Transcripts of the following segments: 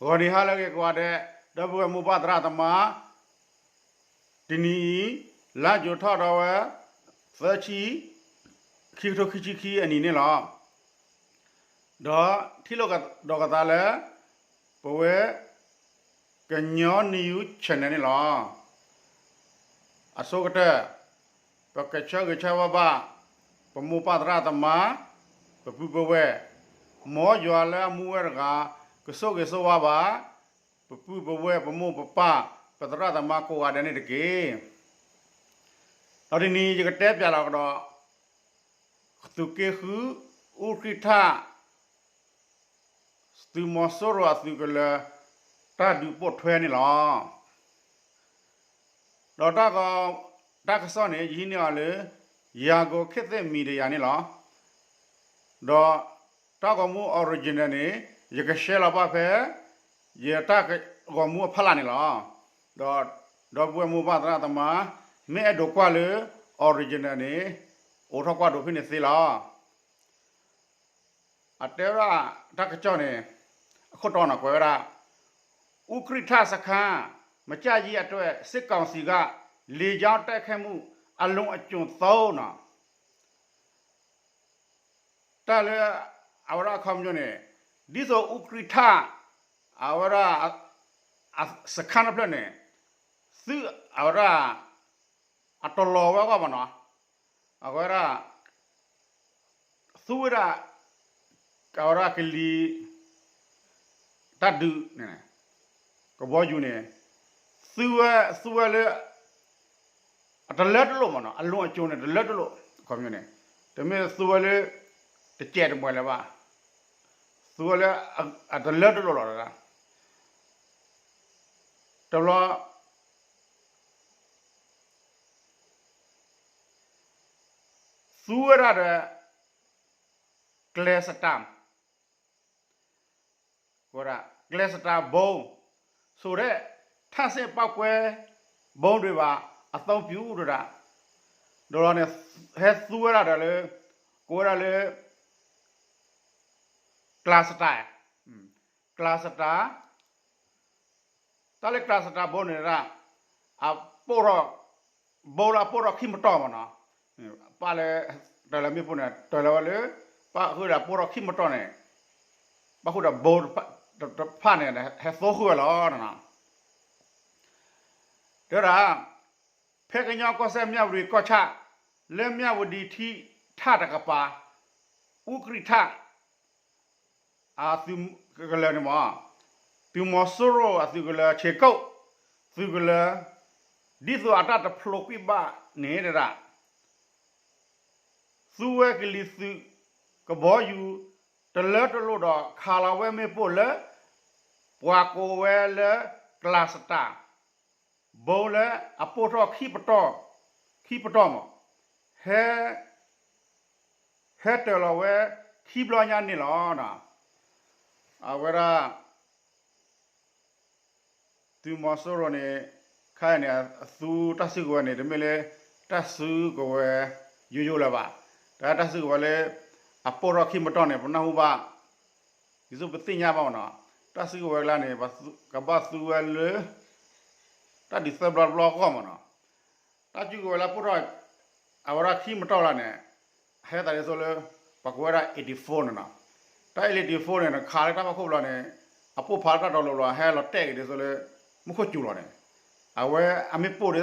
ဂီၤနံၤဟါလၢအဂ့ၤကိးဂၤဒဲး, ဒီပုၢ်ဝဲၢ်မိၢ်ပၢ်သရၣ်သမါ, တနံၤအံၤ လါယူၤထီၣ်ဒီးဝဲ သၢဆံ, ခံကထိခံဆံခံအနံၤန့ၣ်လီၤ. ဒီးထံၣ်လိာ်ဒီးကသးလၢ ပဝဲ ကညီ news channel န့ၣ်လီၤ. အဆိကတၢၢ် ပကဆၢဂ့ၤဆၢဝါဘၣ် ပမိၢ်ပၢ်သရၣ်သမါ, ပပုၢ်ပဝဲၢ်, မ်ယွၤလၢအမူဝဲတဂၤ ကဆိၣ်ဂ့ၤဆိၣ်ဝါဘၣ် ပပုၢ်ပဝဲၢ် ပမိၢ်ပပၢ် ပသရၣ်သမါကိးဂၤဒဲးန့ၣ်တက့ၢ်. ဒီးတနံၤယကတဲပၠးလီၤကဒီး သုးက့ဃု အူကြံၣ်ထၣ် သုးမီၤစိရိၤအသုးကလၢၤ တၢ်ဒုးပိာ်ထွဲန့ၣ်လီၤ. ဒီးတၢ်ကစီၣ်န့ၣ် ယဟံးန့ၢ်အီၤလၢ ယၤကိာ်ခ့ၣ်သ့ၣ် media န့ၣ်လီၤ. ဒီးတၢ်ဂီၤမူ original န့ၣ် ယကshareလီၤဘၣ်ဖဲ ယတၢ်ဂီၤမူအဖီလာ်န့ၣ်လီၤ. ဒီး ဒီပုၢ်ဝဲၢ်မိၢ်ပၢ်သရၣ်သမါ မ့ၢ်အဲၣ်ဒိးကွၢ်လၢ original န့ၣ် အိးထီၣ်ကွၢ်ဒိးဖဲန့ၣ်သ့လီၤ. အတဲဝဲဒၣ် တၢ်ကစီၣ်န့ၣ် အခိၣ်တီန့ၣ် ကွဲးဝဲဒၣ် 乌克兰စခန်း မကြာရေးအတွက် စစ်ကောင်စီက လေကြောင်းတိုက်ခိုက်မှု အလွန်အကျွံသုံး နီၤ. တၢ်လၢ အဝဲဒၣ်အခီပညီန့ၣ် ဒ်သိး အူကြံၣ်ထၣ် အဝဲဒၣ် စခန်းတဖျၢၣ်န့ၣ် သုးအဝဲဒၣ် အတလီၤဝဲအဂီၢ်မးနီၤ, အဝဲဒၣ် သူဝဲဒၣ် အဝဲဒၣ်ကလံၤ တၢ်ဒုးန့ၣ် ကဘီယူၤန့ၣ် သူဝဲ သူဝဲလၢ အတလၢတလိာ်မးနီၤ, အလွန်အကျွံန့ၣ် တလၢတလိာ် အခီပညီန့ၣ် တမ့ၢ်သူဝဲလၢ တစဲးတမှဲၤလၢၤဘၣ်, သူဝဲလၢ အတလၢတလိာ်လီၤ. တဘျီ သူဝဲဒၣ်ဒီး ကျဲးစတၢ် ဝဲဒၣ် ကျဲးစတၢ် ဗုံး ဆိုတဲ့ ထပ်ဆင့်ပေါက်ကွဲ ဗုံးတွေပါ အသုံးပြု ဒၣ် ဒီးလီၤန့ၣ် ဟဲသူဝဲဒၣ်ဒီးလၢ ကိးဝဲဒၣ်လၢ ကျဲးစတၢ် ကျဲးစတၢ် တၢ်လၢကျဲးစတၢ် ဗုံး န့ၣ်ဒၣ် အပိၢ်ထီၣ် ဗုံး လၢအပိၢ်ထီၣ်ခံပတီၢ်မးနီၤ, ပၣ်လၢ တၢ်လၢမ့ၣ်ပိၢ်န့ၣ် တၢ်လၢဝဲလၢ ပၣ်ဃုာ်ဒီးပိၢ်ထီၣ်ခံပတီၢ်န့ၣ် ပၣ်ဃုာ်ဒီး ဗုံး တဖၣ်န့ၣ် ဟဲသိဃုာ်ဝဲလီၤ. တဲဝဲဒၣ် ဖဲကညီကီၢ်စဲၣ် မြဝတီ ကီၢ်ဆၣ် လၢ မြဝတီ ထံထၣ်တကပၤ အူကြံၣ်ထၣ် အသုးကလၢၤန့ၣ်မး သုးမီၤစိရိၤအသုးကလၢၤ ခြေကုပ် သုးကလၢၤ ဒ်သိးအတၢ်တဖျိးကွံာ်ဘၣ်န့ၣ်ဒၣ် သူဝဲကလံၤသုးကဘီယူၤ တလၢတလိာ်ဒီး ခးလီၤဝဲမ့ၣ်ပိၢ်လၢ ပှၤကိးဝဲလၢ ကျဲးစတၢ် ဗုံး လၢအပိၢ်ထီၣ်ခံပတီၢ် ခံပတီၢ်မး ဟဲ ဟဲတၢၤလီၤဝဲခံဘျီညါန့ၣ်လီၤ. အဝဲဒၣ် သုးမီၤစိရိၤန့ၣ် ခဲအံၤန့ၣ် အသူတၢ်စုကဝဲၤန့ၣ် တမ့ၢ်လၢ တၢ်စုကဝဲၤယိယိလၢၤဘၣ်. တၢ် တၢ်စုကဝဲၤလၢ အပိၢ်ထီၣ်ခံပတီၢ်န့ၣ် ပနၢ်ဟူဘၣ် ဒ်သိးပသ့ၣ်ညါဘၣ်မးနီၤ, တၢ်စုကဝဲၤကျါန့ၣ် ကဘၣ်သူဝဲလၢ တၢ်ဒုးသၢဘျီတဘျီအဂီၢ်မးနီၤ. တၢ်စုကဝဲၤလၢအပိၢ်ထီၣ် အဝဲဒၣ်ခံပတီၢ်လီၤန့ၣ် ဟဲသးဒ်သိးလၢ ပှၤကိးဝဲဒၣ် eighty-four န့ၣ်နီၤ. တၢ် eighty-four န့ၣ် နခးလၢတၢ်ဖီခိၣ်ဘျီန့ၣ် အပိၢ်ဖးလၢတၢ်တီၤလိၤလီၤ ဟဲလီၤတဲာ်က့ၤဒ်သိးလၢ မူခိၣ်စူၤလီၤန့ၣ် အဝဲအမ့ၣ်ပိၢ်ဒ်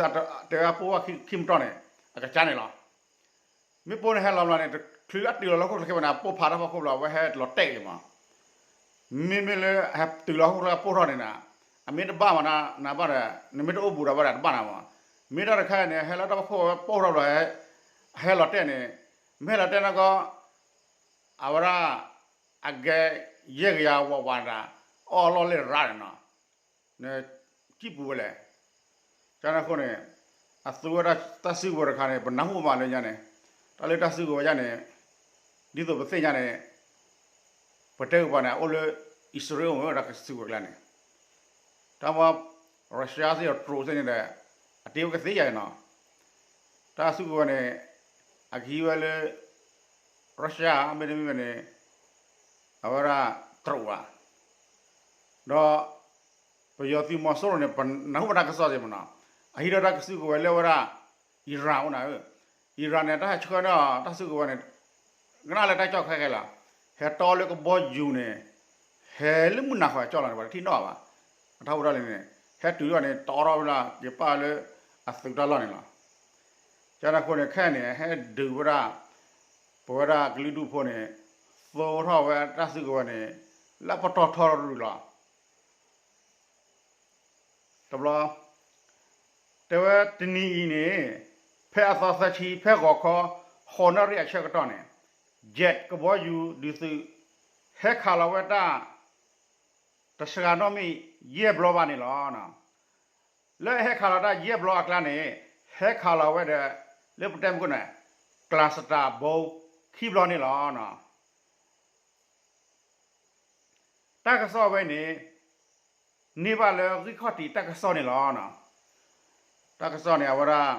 တဲဝဲအပိၢ်ထီၣ်ခံပတီၢ်န့ၣ် အကစၢ်န့ၣ်လီၤ. မ့ၣ်ပိၢ်န့ၣ်ဟဲလီၤဘျီန့ၣ် တချုးလၢအတုၤလီၤလၢဟီၣ်ခိၣ်ချၢခဲအံၤန့ၣ် အပိၢ်ဖးတၢ်ဖီခိၣ်ဘျီ အဝဲဟဲလီၤတဲာ်က့ၤမး. မ့မ့ၢ်လၢဟဲတုၤလီၤဟီၣ်ခိၣ်ချၢအပိၢ်ထီၣ်န့ၣ် အမ့ၢ်တဘၣ်မးနဘၣ်ဒီး နမ့ၢ်တအိၣ်ဘူးဒီးဘၣ်ဒီးတဘၣ်နၤမး. မ့ၢ်တၢ်တခါအံၤန့ၣ် ဟဲလၢတၢ်ဖီခိၣ်အပိၢ်ထီၣ်ဘျီ ဟဲလီၤတဲာ်န့ၣ် မ့ၢ်ဟဲလီၤတဲာ်န့ၣ်ကီး အဝဲဒၣ် အဂဲၤယဲၢ်ကယၤဝးဝးတၢ် အီၣ်လီၢ်လၢရၤန့ၣ်နီၤ. နစံၣ်ပူၤဝဲလဲၣ်. ကန့ၣ်အဃိန့ၣ် အသူဝဲဒၣ်တၢ်စုကဝဲၤတခါန့ၣ် ပနၢ်ဟူမးလၢညါန့ၣ် တၢ်လၢတၢ်စုကဝဲၤယါန့ၣ် ဒ်သိးပသ့ၣ်ညါန့ၣ် ပတဲကပၤန့ၣ် အအိၣ်လၢ အံၣ်စရ့လးအိၣ်မ့ၢ်ဝဲဒၣ်စုကဝဲၤကျါန့ၣ် တၢ်မ့ၢ် Russia သ့ၣ်ဒီး drone သ့ၣ်န့ၣ်ဒီး အတ့ဝဲကသ့ယါနီၤ. တၢ်စုကဝဲၤန့ၣ် အကဟံးဝဲလၢ Russia မ့တမ့ၢ်ဝဲန့ၣ် အဝဲဒၣ် drone ဘၣ် ဒီး ပယီၤသုးမီၤစိရိၤန့ၣ် ပနၢ်ဟူဘၣ်တၢ်ကစီၣ်စ့ၢ်မနီၤ, အဟံးထီၣ်တၢ်စုကဝဲၤလၢဝဲဒၣ် Iran အိၣ်နၤဧၢ, Iran န့ၣ် တၢ်ဟဲဆှၢန့ၢ်အီၤတၢ်စုကဝဲၤန့ၣ် ကနၣ်လၢတၢ်ကၠီၣ်ခဲခဲလီၤ, ဟဲတီလၢကဘီယူၤန့ၣ် ဟဲလၢမုၢ်နၤဃီကၠီၣ်လီၤန့ၣ် ပှၤတထံၣ်နီၣ်ဘၣ်, အထီၣ်ဖိတၢ်လံန့ၣ် ဟဲတုၤထီၣ်န့ၣ် တီထီၣ်ဝဲလၢ က့ၤပာ်လၢအသုးတၢ်လီၢ်န့ၣ်လီၤ. ကန့ၣ်အဃိန့ၣ် ခဲအံၤန့ၣ် ဟဲဒုးဝဲဒၣ် ပဝဲဒၣ်ကလုာ်ဒူၣ်ဖိန့ၣ် သိထီၣ်ဝဲတၢ်စုကဝဲၤန့ၣ် လၢပတီၢ်ထီရူၢ်လီၤ. တဘျီ တဲဝဲတနံၤအံၤန့ၣ် ဖဲအသီသၢဆံ ဖဲဂီၤခီ ဃိးနၣ်ရံၣ်အဆၢကတီၢ်န့ၣ် jet ကဘီယူၤဒုးသုး ဟဲခးလီၤဝဲတၢ် တစှၤနီတမံၤ ယဲၢ်ဘျီဘၣ်န့ၣ်လီၤ. လၢဟဲခးလီၤတၢ်ယဲၢ်ဘျီအကျါန့ၣ် ဟဲခးလီၤဝဲဒီး လၢပတဲမုၢ်ခိၣ်န့ၣ် cluster bomb ခံဘျီန့ၣ်လီၤ. တၢ်ကစီၣ်ဝဲန့ၣ် န့ၢ်ဘၣ်လၢဂံၢ်ခီၣ်ထံးတၢ်ကစီၣ်န့ၣ်လီၤ. တၢ်ကစီၣ်န့ၣ် အဝဲဒၣ်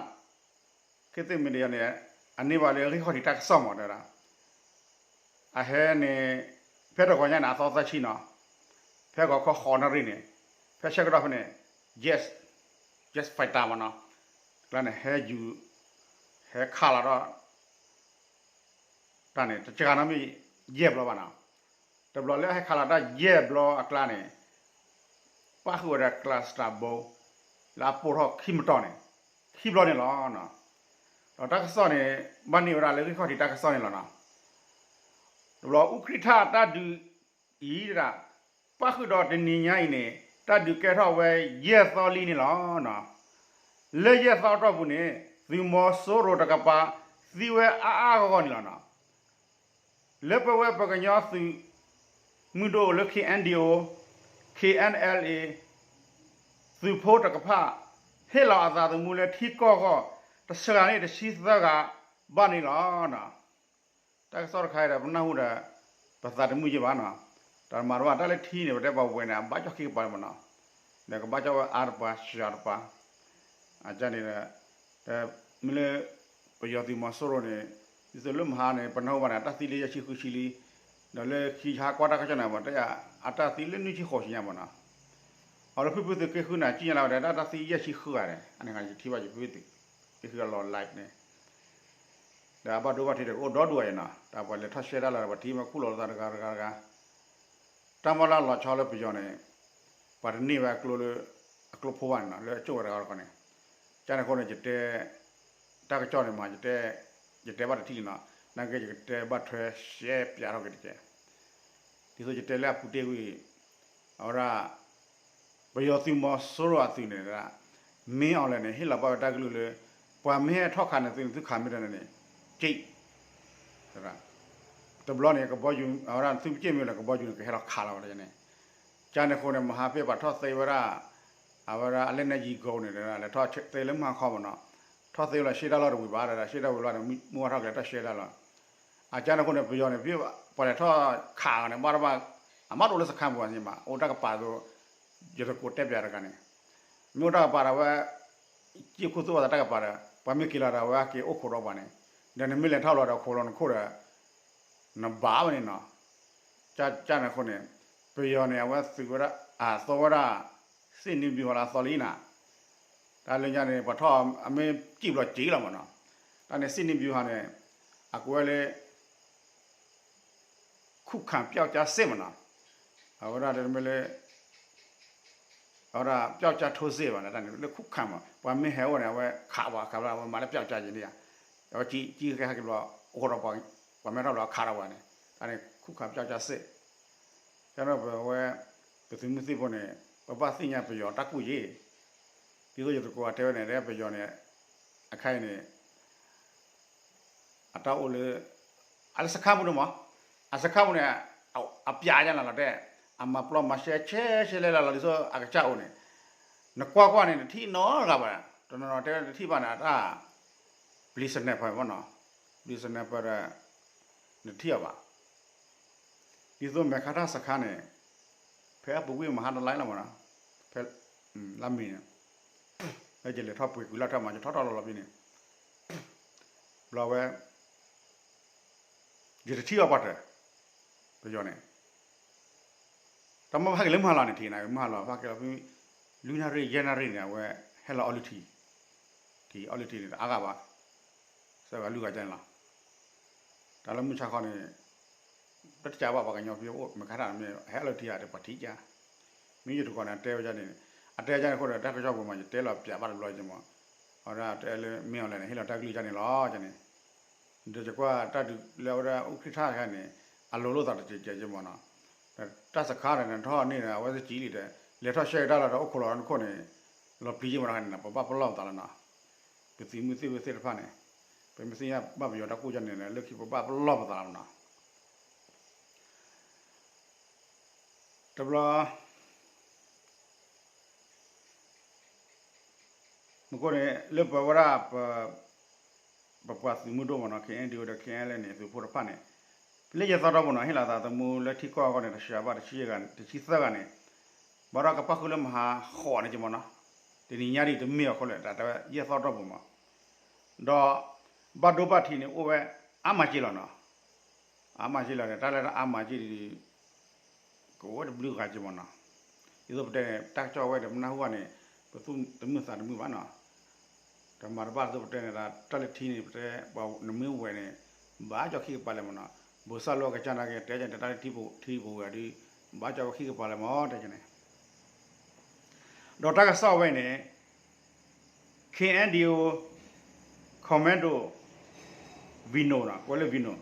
ခေတ်သစ်မီဒီယာန့ၣ် အန့ၢ်ဘၣ်လၢဂံၢ်ခီၣ်ထံးတၢ်ကစီၣ်မး တဲဝဲဒၣ် အဟဲန့ၣ် ဖဲတဂီၤညါန့ၣ် အသီသၢဆံနီၤ, ဖဲဂီၤခီဃိးနၣ်ရံၣ်န့ၣ် ဖဲဆၢကတီၢ်ဖဲန့ၣ် jet, jet fighter မနီၤ, ကျါန့ၣ် ဟဲယူၤ ဟဲခးလီၤဒီး တၢ်န့ၣ် တစှၤနီတမံၤ ယဲၢ်ဘျီဘၣ်နီၤ. တဘျီလၢအဟဲခးလီၤတၢ်ယဲၢ်ဘျီအကျါန့ၣ် ပၣ်ဃုာ်ဝဲဒၣ် cluster bomb လၢအပိၢ်ထီၣ်ခံမတီၤန့ၣ် ခံဘျီန့ၣ်လီၤ. ဒီးတၢ်ကစီၣ်န့ၣ် ဘၣ်န့ၢ်ဝဲဒၣ်လၢဂံၢ်ခီၣ်ထံးတၢ်ကစီၣ်န့ၣ်လီၤနီၤ. တဘျီ အူကြံၣ်ထၣ်တၢ်ဒုးအံၤဒၣ် ပၣ်ဃုာ်ဒီးတနံၤညါအံၤန့ၣ် တၢ်ဒုးကဲထီၣ်ဝဲယဲၢ်သီလံန့ၣ်လီၤ. လၢယဲၢ်သီအတီၢ်ပူၤန့ၣ် သုးမီၤစိရိၤတကပၤ သံဝဲအါအါဂီၢ်ဂီၢ်န့ၣ်လီၤနီၤ. လၢပဝဲပကညီသုးမုၢ်ဒိၣ်လၢ KNDO, KNLA သုးဖိတကဖၣ် ဟ့ၣ်လီၤအသးသမူလၢထံကီၢ်အဂီၢ် တစှၤန့ၢ်တဆံသၢဂၤဘၣ်န့ၣ်လီၤ. တၢ်ကစီၣ်တခါအံၤဒီး ပနၢ်ဟူဒီး ပသးတမုာ်ယဲၢ်ဘၣ်နီၤ. တၢ်မၤတဘၣ် တၢ်လၢထံန့ၣ် ပတဲပှၤဝဲန့ၣ် အဘၣ်ကၠီၣ်ခံကပၤမနီၤ, ဒီးကဘၣ်ကၠီၣ်ဝဲအါတပၤ စှၤတပၤ, အကန့ၣ်ဒီး မ့ၢ်လၢ ပယီၤသုးမီၤစိရိၤန့ၣ် ဒ်သိးလၢမဟါန့ၣ် ပနၢ်ဟူဘၣ်န့ၣ် အတၢ်သံလၢယဲၢ်ဆံဃုဆံလံ, ဒီးလၢခံဟါကွၢ်တၢ်ကစီၣ်န့ၣ် ပတဲယၤ အတၢ်သံလၢနွံဆံဃိးဆံညါမနီၤ. အလၢဖုဖုသုးက့ဃုန့ၣ် ကံၣ်ညါလၢဝဲဒီး တၢ်သံယဲၢ်ဆံဃုဂၤန့ၣ် အန့ၣ်ယထံၣ်ဘၣ်ယဖုဖုသုးက့ဃုအလီၤ live န့ၣ် ဒီးအဘၣ်ဒိဘၣ်ထံးဒီးကအိၣ်ဒီဒူၣ်အံၤနီၤ, တၢ်ပှၤလဲၤထီၣ်ရှဲတၢ်လီၤ ပှၤထံၣ်မ့ၢ်ခူၣ်လီၤသးတဂၤတဂၤတဂၤ, တၢ်မ့ၢ်လၢလီၤဆီလၢပယီၤန့ၣ် ပှၤတန့ၢ်ဝဲအကျိလၢ အကျိဖိဘၣ်န့ၣ်နီၤ လၢအကၠိၣ်ဝဲတဂၤတခီန့ၣ်, ကန့ၣ်အဃိန့ၣ် ယတဲ တၢ်ကစီၣ်န့ၣ်မး ယတဲ ယတဲဘၣ်တထံၣ်လံနီၤ, နာ်က့ယကတဲဘၣ်ထွဲရှဲပၠးထီၣ်က့ၤတက့ၢ်. ဒ်သိးယတဲလၢအပူၤတ့ၢ်ဝံၤ အဝဲဒၣ် ပယီၤသုးမီၤစိရိၤအသုးန့ၣ် မ့ၢ်အီၤလဲၣ်န့ၣ် ဟ့ၣ်လီၤဘၣ်ဝဲတၢ်ကလုၢ်လၢ ပှၤမ့ၢ်ဟဲထီၣ်ခးန့ၣ်သုန့ၣ် သုခးမ့ၢ်တၢ်န့ၣ်န့ၣ် က့ၣ် တဘျီန့ၣ် ကဘီယူၤ အဝဲဒၣ်သုပက့ၣ်မ့ၢ်လၢကဘီယူၤန့ၣ် ကဟဲလီၤခးလီၤဝဲဒၣ်န့ၣ်, ကန့ၣ်အဃိန့ၣ် မဟါဖ့ၣ်ပှၤထီၣ်သ့ဝဲဒၣ် အဝဲဒၣ်အလဲၣ်နဲယံၤကိန့ၣ် လဲၤထီၣ်သ့လၢမုၢ်ဟါခီမနီၤ, ထီၣ်သ့ဝဲလီၤရှဲတၢ်လီၢ်တဝံၤဘၣ်ဒီး ရှဲတၢ်ဝံၤလီၤန့ၣ် မုၢ်ဝါထီၣ်ကလဲၤထီၣ်ရှဲတၢ်လီၢ်, အကန့ၣ်အဃိန့ၣ် ပယီၤန့ၣ် ပှၤလဲၤထီၣ်ခးအီၤန့ၣ် ဘၣ်တဘၣ် အမ့ၢ်တအိၣ်လၢစခါပူၤဘၣ်န့ၣ်မး အိၣ်တၢ်ကပၤသိး ယတကိးတဲပၠးတဂၤန့ၣ်, မ့ၢ်အိၣ်တၢ်ကပၤဒီးဝဲ က့ၢ်ခိၣ်သူၣ်ဘၣ်သးတၢ်ကပၤဒီး ပှၤမ့ၢ်က့ၤလီၤဒီးဝဲက့ၤအိၣ်ခိးဒီးပှၤန့ၣ်, ဒီးနမ့ၢ်လဲၤထီၣ်လီၤဒီးခိးလီၤနခိၣ်ဒီး နဘၣ်ဝဲန့ၣ်နီၤ, ကန့ၣ်အဃိန့ၣ် ပယီၤန့ၣ် အဝဲသုးဝဲဒၣ် အသီဝဲဒၣ် စစ်နည်းဗျူဟာလၢအသီလံနီၤ, တၢ်လၢညါန့ၣ် ပှၤထီၣ်အမ့ၢ်ကံၣ်ဘျီက့ၤလီၤမနီၤ, တၢ်န့ၣ် စစ်နည်းဗျူဟာန့ၣ် အကိးဝဲလၢ ခုခံပျောက်ကျားစစ်မနီၤ, အဝဲဒၣ်တမ့ၢ်လၢ အဝဲဒၣ် ပျောက်ကျားထိုးစစ်ဘၣ်န့ၣ် တၢ်န့ၣ်လၢခုခံမး ပှၤမ့ၢ်ဟဲအိၣ်န့ၣ် အဝဲခးပှၤခးဘျီ အဝဲမၤလၢပျောက်ကျားယံၤန့ၣ်ဧါ, အဝဲကံၣ်က့ၤကဟဲက့ၤဘျီ အိၣ်ဒီးပှၤ ပှၤမ့ၢ်ထီၣ်ဘျီခးဒီးပှၤန့ၣ် တၢ်န့ၣ် ခုခံပျောက်ကျားစစ်, ကန့ၣ်ပဝဲ ပသုးမုၢ်သံၣ်ဖိန့ၣ် ပဘၣ်သ့ၣ်ညါပယီၤတၢ်ကူၣ်ယ့ၢ်, ဒ်သိးယသကိးအတဲဝဲန့ၣ် ပယီၤန့ၣ် အခါအံၤန့ၣ် အတၢ်အိၣ်လၢ အလၢစခါပူၤန့ၣ်မး, အစခါပူၤန့ၣ် အပျးယါနၤလီၤတဲ, အမၤပျီမၤရှဲ ရှဲရှဲလဲလဲလီၤ ဒ်သိးအကစၢ်အိၣ်န့ၣ်, နကွၢ်ကွၢ်န့ၣ် နထံၣ်နီတဂၤဘၣ်, တနီၤနီၤတဲတထံၣ်ဘၣ်န့ၣ် အတၢ် ပျံၤ sniper မနီၤ, ပျံၤ sniper ဒီး နထံၣ်အီၤဘၣ်. ဒ်သိးမဲာ်ခါထၣ်စခါန့ၣ် ဖဲအပူၤကွံာ်မဟါတလါလီၤမနီၤ, ဖဲ လါမ့ၤန့ၣ် ဖဲယလဲၤထီၣ်ပှ့ၤကွံာ်လၢထီၣ်မး ယထီၣ်ထီၣ်လီၤလီၤဖဲန့ၣ် ဘျီဝဲ ယတထံၣ်အီၤပှၤတၢၢ် ပယီၤန့ၣ် တၢ်မ့ၢ်ဘၣ်ဟဲက့ၤလၢမုၢ်ဟါလီၤန့ၣ် ထံၣ်နၤ မုၢ်ဟါလီၤ ဘၣ်က့ၤလီၤဖဲ လွံၢ်နၣ်ရံၣ် ယဲၢ်နၣ်ရံၣ်န့ၣ် အဝဲဟဲလီၤအီလုၢ်ထံ, ထံၣ်အီလုၢ်ထံန့ၣ် တအါဂၤဘၣ်, စၢဂၤလွံၢ်ဂၤကန့ၣ်လီၤ. တၢ်လၢမုၢ်ဆါခီန့ၣ် တတကးဘၣ်ပှၤကညီဖဲအိၣ်မဲာ်ခါတၢ်မ့ၢ် ဟဲလီၤထံၣ်ဧါ တပှၤထံၣ်ကါ, မ့ၢ်ယတကိးန့ၣ် အတဲဝဲန့ၣ်, အတဲန့ၣ်အဃိဒီး တၢ်ကစီၣ်ပူၤမး ယတဲလီၤပၠးဘၣ်တဘျီက့မး, အဝဲဒၣ်တဲလၢ မင်းအောင်လှိုင်န့ၣ် ဟ့ၣ်လီၤတၢ်ကလုၢ်ကန့ၣ်လီၤန့ၣ်, ဒီးယကွၢ်တၢ်ဒုးလၢအဝဲဒၣ်အူကြံၣ်ထၣ်တခါန့ၣ် အလိၤလိာ်သးတကဲးကဲးက့မးနီၤ, တၢ်စခါန့ၣ် ထီၣ်န့ၣ် အဝဲသ့ၣ်ကံလံဒီး လဲၤထီၣ်ဆှဲက့ၤတၢ်လီၤဒီးအိၣ်ခိးလီၤနခိၣ်န့ၣ် လီၤပျံၤက့မးတခါန့ၣ် ပဘၣ်ပလီၢ်ပသးလီၤနီၤ, ပသုးမုၢ်သ့ၣ်ဝဲသ့ၣ်တဖၣ်န့ၣ်, ပမ့ၢ်သ့ၣ်ညါဘၣ်ပယီၤတၢ်ကိၢ်ကန့ၣ် လၢခံပဘၣ်ပလီၢ်ပသးလီၤနီၤ, တဘျီ မ့ၢ်ကိၣ်န့ၣ် လၢပဝဲဒၣ် ပပှၤသုးမုၢ်ဒိၣ်မးနီၤ ခဲအံၤဒ်ဝဲဒီး ခဲအံၤလဲၣ်န့ၣ် သုးဖိတဖၣ်န့ၣ် လၢယသီတီၢ်ပူၤနီၤ ဟ့ၣ်လီၤသးသမူလၢထံကီၢ်အဂီၢ်န့ၣ် တစှၤဘၣ် တဆံသၢဂၤန့ၣ် ဘၣ်ဒီးကပၣ်ဃုာ်လၢမဟါဃိးန့ၣ်က့မးနီၤ, တနံၤညါဒ်တမ့ၢ်အဃိလဲၣ် တၢ်တဲဝဲယဲၢ်သီတီၢ်ပူၤမး, ဒီး ဘၣ်ဒိဘၣ်ထံးန့ၣ် အိၣ်ဝဲအါမးက့လီၤနီၤ, အါမးက့လီၤန့ၣ် တၢ်လၢအါမးက့ဒ် ကအိၣ်ဝဲတဘျုးဂၤက့မးနီၤ, ဒ်သိးပတဲန့ၣ် တၢ်ကစီၣ်ဝဲဒီးပနၢ်ဟူဘၣ်န့ၣ် ပသူၣ်တမုာ်သးတမုာ်ဘၣ်နီၤ, တမၤတဘၣ်ဒ်သိးပတဲန့ၣ် တၢ်လၢထံန့ၣ် ပတဲ နမ့ၢ်ဝဲန့ၣ် ဘၣ်ကၠီခံကပၤလဲၣ်မးနီၤ, ဘိးစၢ်လီၤကစၢ်နာ်က့ တဲကန့ၣ် တၢ်လၢထံပဝဲဒုး ဘၣ်ကၠီဝဲခံကပၤလဲၣ်မး တဲကန့ၣ် ဒီးတၢ်ကစီၣ်ဝဲန့ၣ် KNDO Commando Vino နီၤ ကွဲးလၢ Vino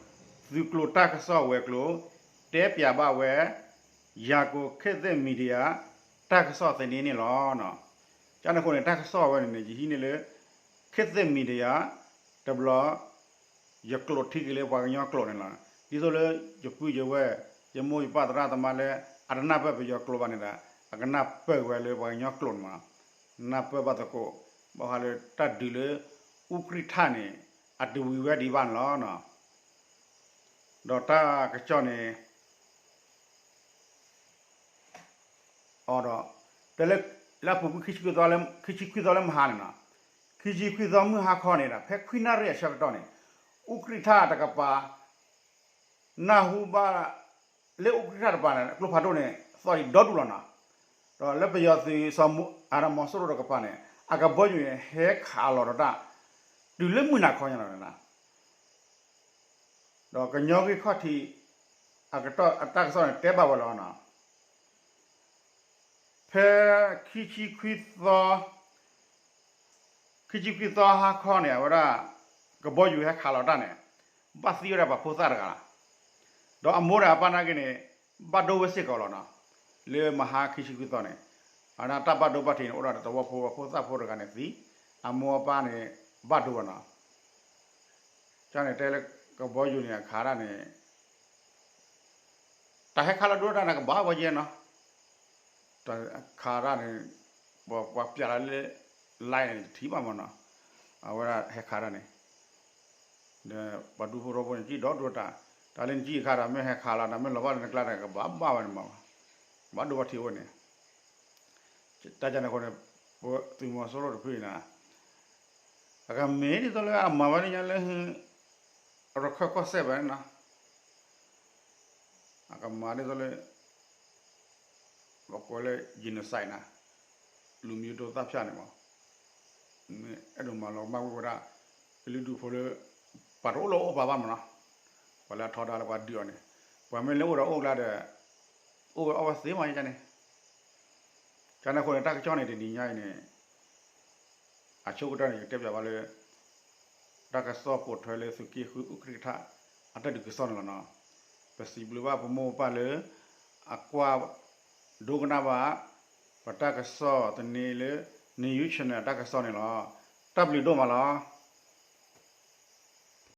သုးကျိၤတၢ်ကစီၣ်ဝဲၤကျိၤ တဲပၠးဘၣ်ဝဲ ယၤကိာ် ခေတ်သစ် Media တၢ်ကစီၣ်သန့န့ၣ်လီၤ. ကန့ၣ်အဃိန့ၣ် တၢ်ကစီၣ်ဝဲန့ၣ်န့ၣ် ယဟံးန့ၢ်လၢ ခေတ်သစ် Media တဘျီ ယကျိာ်ထံက့ၤလၢပှၤကညီကျိာ်န့ၣ်လီၤ. ဒ်သိးလၢယပုၢ်ယဝဲၢ် ယမိၢ်ယပၢ်သရၣ်သမါလၢ အတနၢ်ပၢၢ်ပယီၤကျိာ်ဘၣ်န့ၣ်ဒီး အကနၢ်ပၢၢ်က့ၤဝဲလၢပှၤကညီကျိာ်န့ၣ်မး, နၢ်ပၢၢ်ဘၣ်သကိး ဘၣ်ဃးလၢတၢ်ဒုးလၢ အူကြံၣ်ထၣ်န့ၣ် အတဝံၤဝဲဒံးဘၣ်န့ၣ်လီၤ. ဒီးတၢ်ကစီၣ်န့ၣ် အဒီး တဲလၢ လၢအပူၤကွံာ်ခံဆံခွံသီလၢ ခံဆံခွံသီလၢမဟါန့ၣ်နီၤ, ခံဆံခွံသီမုၢ်ဟါခီန့ၣ်ဒီး ဖဲခွံနၣ်ရံၣ်အဆၢကတီၢ်န့ၣ် အူကြံၣ်ထၣ်တကပၤ နၢ်ဟူဘၣ် လၢအူကြံၣ်ထၣ်တကပၤန့ၣ် ကျိဖးဒိၣ်န့ၣ် သီၣ်ဒံးဒီဒူၣ်လီၤနီၤ, ဒီးလၢပယီၤသုး စီၤမူ အၤရမီၤစိရိၤတကပၤန့ၣ် အကဘီယူၤန့ၣ် ဟဲခးလီၤဒီးတၢ် တုၤလၢမုၢ်နၤခီညါလီၤနီၤ ဒီးကညီဂ့ၢ်ခီၣ်ထံး အကတီၢ်အတၢ်ကစီၣ်န့ၣ် တဲဘၣ်ဝဲလီၤနီၤ, ဖဲခံဆံခွံသီ ခံဆံခွံသီဟါခီန့ၣ် အဝဲဒၣ် ကဘီယူၤဟဲခးလီၤတၢ်န့ၣ် ဘၣ်သံဝဲဒၣ်ပှၤဖိသၣ်တဂၤလီၤ, ဒီးအမိၢ်ဒီးအပၢ်နာ်က့န့ၣ် ဘၣ်ဒိဝဲစ့ၢ်ကီးလီၤနီၤ, လၢမဟါခံဆံခွံသီန့ၣ် အဝဲဒၣ်တၢ်ဘၣ်ဒိဘၣ်ထံးန့ၣ် အိၣ်ဒီးတဝီဖိ ဖိသၣ်ဖိတဂၤန့ၣ်သံ, အမိၢ်အပၢ်န့ၣ် ဘၣ်ဒိဘၣ်နီၤ ကန့ၣ်တဲလၢ ကဘီယူၤန့ၣ် အခးတၢ်န့ၣ် တၢ်ဟဲခးလီၤဒိတၢ်န့ၣ် ကဘၣ်ဝဲယဲနီၤ, တၢ်ခးတၢ်န့ၣ် ပှၤပျးလီၤလၢ line န့ၣ် တထံၣ်ဘၣ်မးနီၤ, အဝဲဒၣ်ဟဲခးတၢ်န့ၣ် ဒီးပှၤဒူဖိထီဖိန့ၣ် ကံၣ်ဒီဒိတၢ်, တၢ်လၢနကံၣ်အခါဒီး မ့ၢ်ဟဲခးလီၤဒီး မ့ၢ်လီၤဘၣ်လၢနကျါဒီး ကဘၣ်ဘၣ်ဝဲန့ၣ်မး, ဘၣ်ဒိဘၣ်ထံးဝဲန့ၣ် တၢ်ကန့ၣ်အဃိန့ၣ် ပသုးမီၤစိရိၤတဖုန့ၣ် အကမ့ၢ်ဒ်သိးလၢအမၤဝဲဒ်ညါလၢ ရခၢၣ်ကီၢ်စဲၣ်ဘၣ်န့ၣ်နီၤ, အကမၤဒ်သိးလၢ ပကိးလၢ genocide နီၤ, လူမျိုးတုံးသတ်ဖြတ် န့ၣ်မး, မ့ၢ်အဲၣ်ဒိးမၤလီၤမၢ်ကွံာ်ဝဲဒၣ် ကလုာ်ဒူၣ်ဖိလၢ ပှၤတအိၣ်လၢအအိၣ်ပာ်ဘၣ်မးနီၤ, ပှၤလၢအထီဒါလၢပှၤဒုးအီၤန့ၣ်, ပှၤမ့ၢ်လၢအိၣ်ဒီးအိၣ်ကျါဒီး အိၣ်ဝဲအီၣ်ဝဲသ့မးယကန့ၣ်, ကန့ၣ်အဃိန့ၣ် တၢ်ကစီၣ်န့ၣ်တနံၤညါအံၤန့ၣ် အဆိကတၢၢ်န့ၣ် ယကတဲပၠးဘၣ်လၢ တၢ်ကစီၣ်ပိာ်ထွဲလၢသုးက့ဃုအူကြံၣ်ထၣ် အတၢ်ဒုးကစီၣ်န့ၣ်လီၤနီၤ. ပစံးဘျုးဘၣ်ပမိၢ်ပပၢ်လၢ အကွၢ်ဒိကနၣ်ဘၣ် ပတၢ်ကစီၣ်သန့လၢ News Channel အတၢ်ကစီၣ်န့ၣ်လီၤ. တၢ်ဘျုးဒိၣ်မးလီၤ.